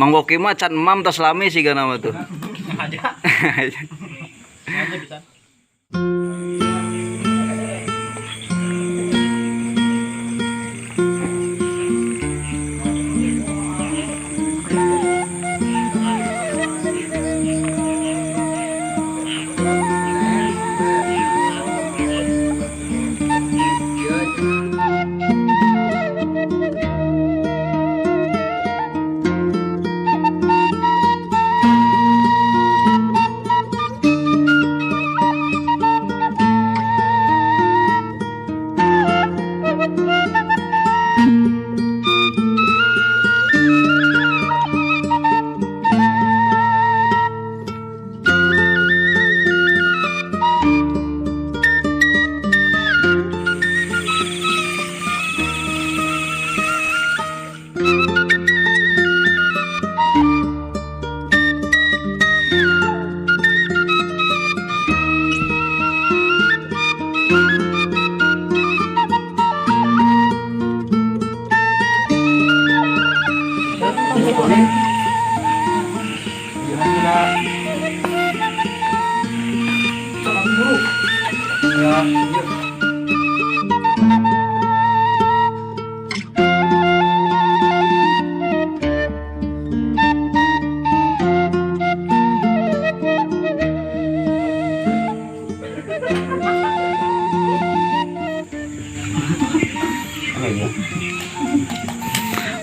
Mang Woki mah can emam tos lami sih nama tuh. Aja. Aja bisa.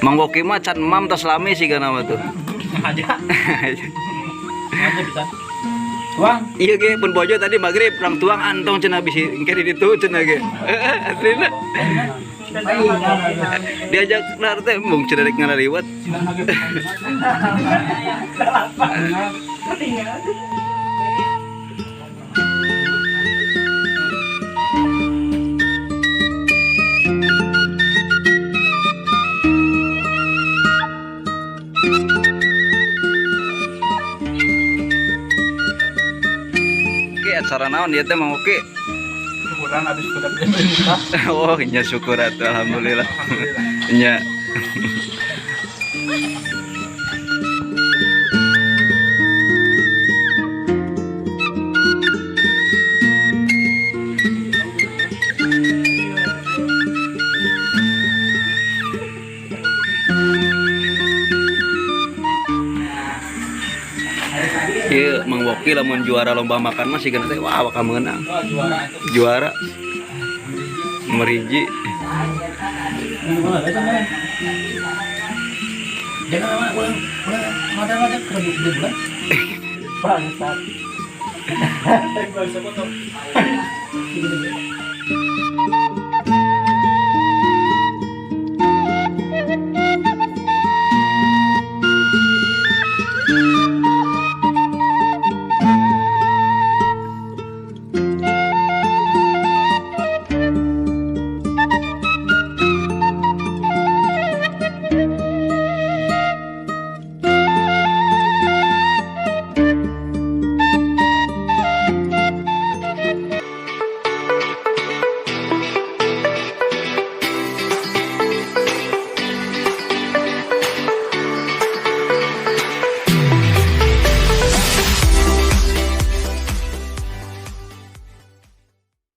Mang Woki mah can emam tos lami sih nama tuh. Aja. Aja bisa. Tuang. Iya ge pun bojo tadi maghrib rang tuang antong cenah bisi engke di ditu cenah ge. Aslina. Diajak nar teh mung cenah rek ngalaliwat. Oke, acara naon ieu teh Mang Woki? Syukuran habis kuda nikah. Oh, nya syukur atuh alhamdulillah. Nya. Ieu Mang Woki lamun juara lomba makan mah sigana teh wah bakal meunang. Juara itu. Juara. Meriji. Jangan lama ulang ulang ada ada kerja di bulan. Bangsat. Saya bisa foto.